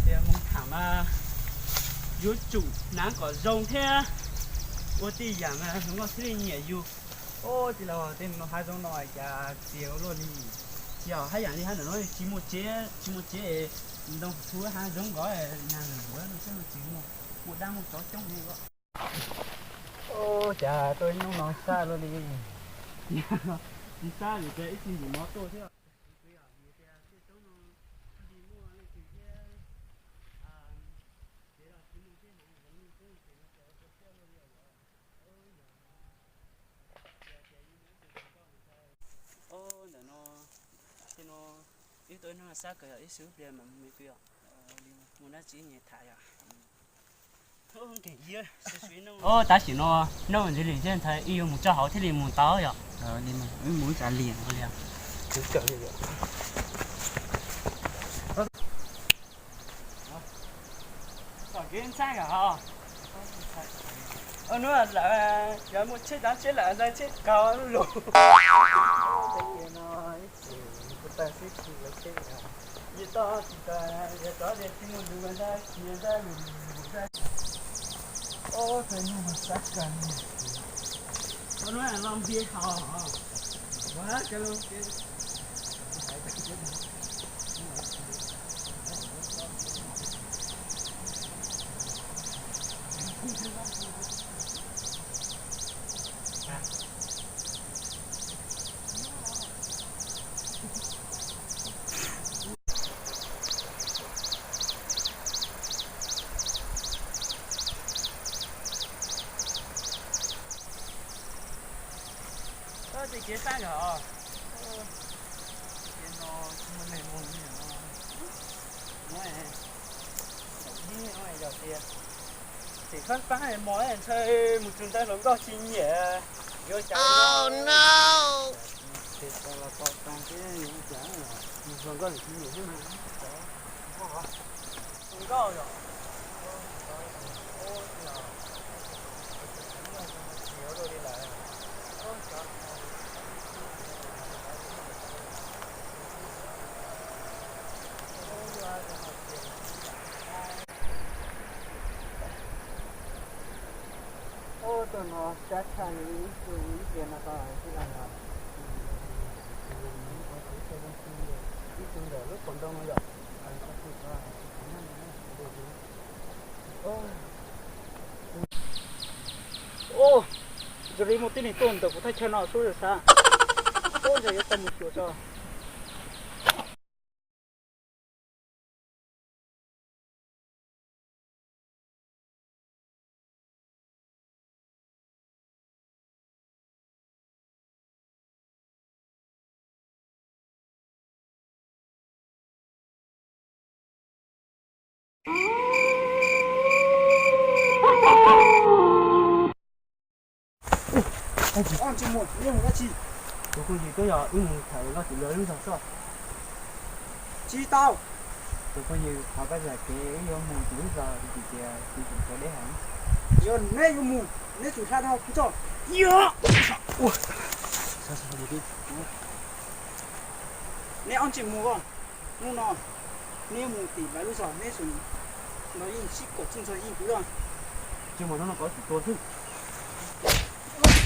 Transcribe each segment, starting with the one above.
Tias mus tham mas yuav tsum hnav kom zoo thiab ua tej yam mas hluas nkauj thiaj li nyiam yus. Ub, tij laug, tej no hav zoov no cas txias ua luaj li. Yog haj yam li hab ntawm no tsis muaj tsev, tsis muaj tsev, ntoo huv hav zoov nkaus, nag lwm luav no xwb no tsis muaj, muaj dab muaj tsov coob li. Ub, cas tuaj ib hnub no sab luaj li. Tsis sab vim tias ib txwm ntim mov tuaj thiab. Ub, ntawm no, tej no, wb tuaj ib hnub no sab kawg, yog wb xub pliag mam mus me pw os. Mus dab tsi nyias tham yom. Ub, tab sis no, noj ntxiv li thiab ntshai wb yuav mus tso hauv thiaj li mus tau yom. Wb mus ib tsam liam no li. Tom kev ntxaib os. Hnub lawm, yog muaj tsheb dab tsheb lawm ntxaib tsheb kaus lug. Yog tau tsis tas, yog tsis tas, yog tsis mus lug ntxaib, tsis ntxaib lug lug ntxaib. Ob, tus nyuj mas sab kawg li. Ua hnub los npias haus, ua kawg lug. Tej kev fab nkawd os. Kev no tsis muaj neeg mus li no. Yog tias tim fab fab mos ntshe mus txog ntawd hluas nkauj tsis nyiam, yuav cas. Hluas nkauj tsis nyiam xwb. Hluas nkauj yom. Ub, tus no sab tshaj li ib tug ib tiag no tau ib tug no. Ib tug ntawm lub qhov ntoo no yom. Ub, zoo li muaj tib neeg tuaj ntawm kuv thaj chaw no sub zog sab. Ub, ntshe yuav tau mus xyuas tso. Tus phooj ywg, twb yog wb mus tham Nkauj Txiv Luag lub zog tso. Tsis tau. Tus phooj ywg, qhov pab zam kev wb yuav mus tim lub zos tim tias tim tim cov deb heev. Yog neb yuav mus, neb tsum hla dhau kuv tso. Neb ob tsis mus os. Hnub no neb mus tim lawv lub zos, neb tsum los yeej sib kom txij ntxhov yeej kuv os. Tsis mus hnub no kov tsum tua xwb.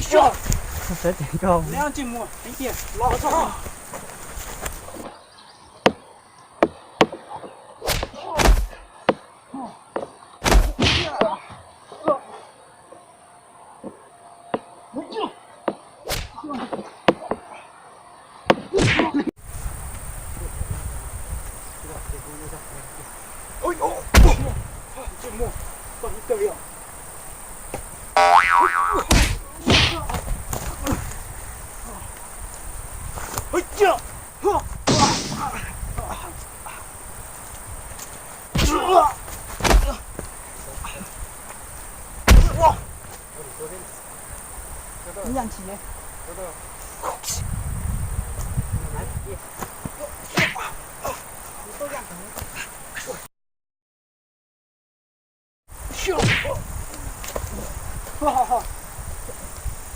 Neb ob tsis mus, heev tiag, los tso.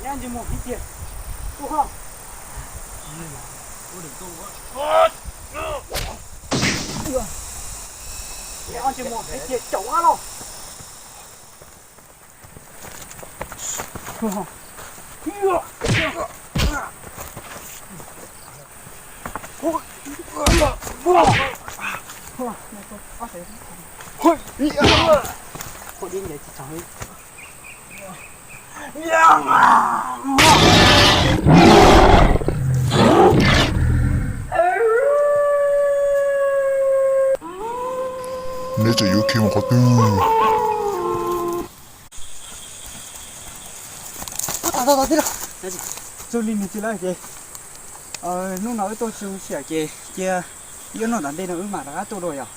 Neb ob tsis mus ib tiag. Ua ho. Neb ob Ces mus hais tias caum qab los. Neb tseem yuav khiav mus qhov twg? Txog li nws tsis lawm ces hnub no wb tuaj tsis zoo siab ces cia wb noj tom ntej no wb mam rov qab tuaj dua yom.